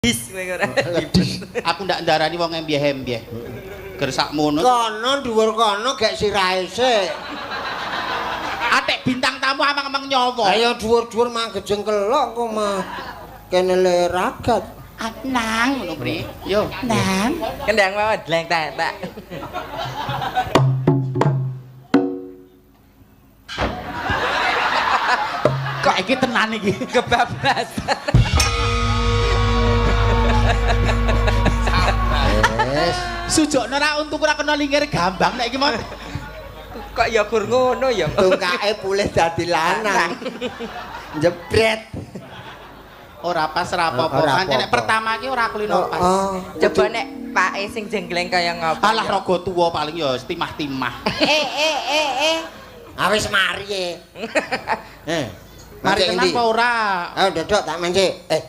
Bis kowe ora. Aku ndak ndarani wong embyeh-embyeh. Ger sakmono. Kono dhuwur kono gek sirahe sik. Atek bintang tamu amang-amang nyawa. Ayo dhuwur-dhuwur mah gejeng kelok kok mah. Kene le ragat. Nang ngono, Pri. Yo, nang. Kendang mawon dleng tak tak. Kok iki tenan iki. Kebablas. Wes. Sujokno ra untuku ora kena lingir gambang nek iki mau. Kok ya gur ngono ya. Tungkake pulih dadi lanang. Jebret. Ora pas ora apa-apa. Ora Pancen nek apa-apa. pertama iki ora kulino pas. Oh. Coba nek pake sing jenggleng kaya ngapa. Alah raga tuwa paling ya timah-timah. Eh eh eh eh. Ah wis mari e. Eh. Mari Mancik tenan endi? apa ora? Ayo dodok tak mancik. Eh.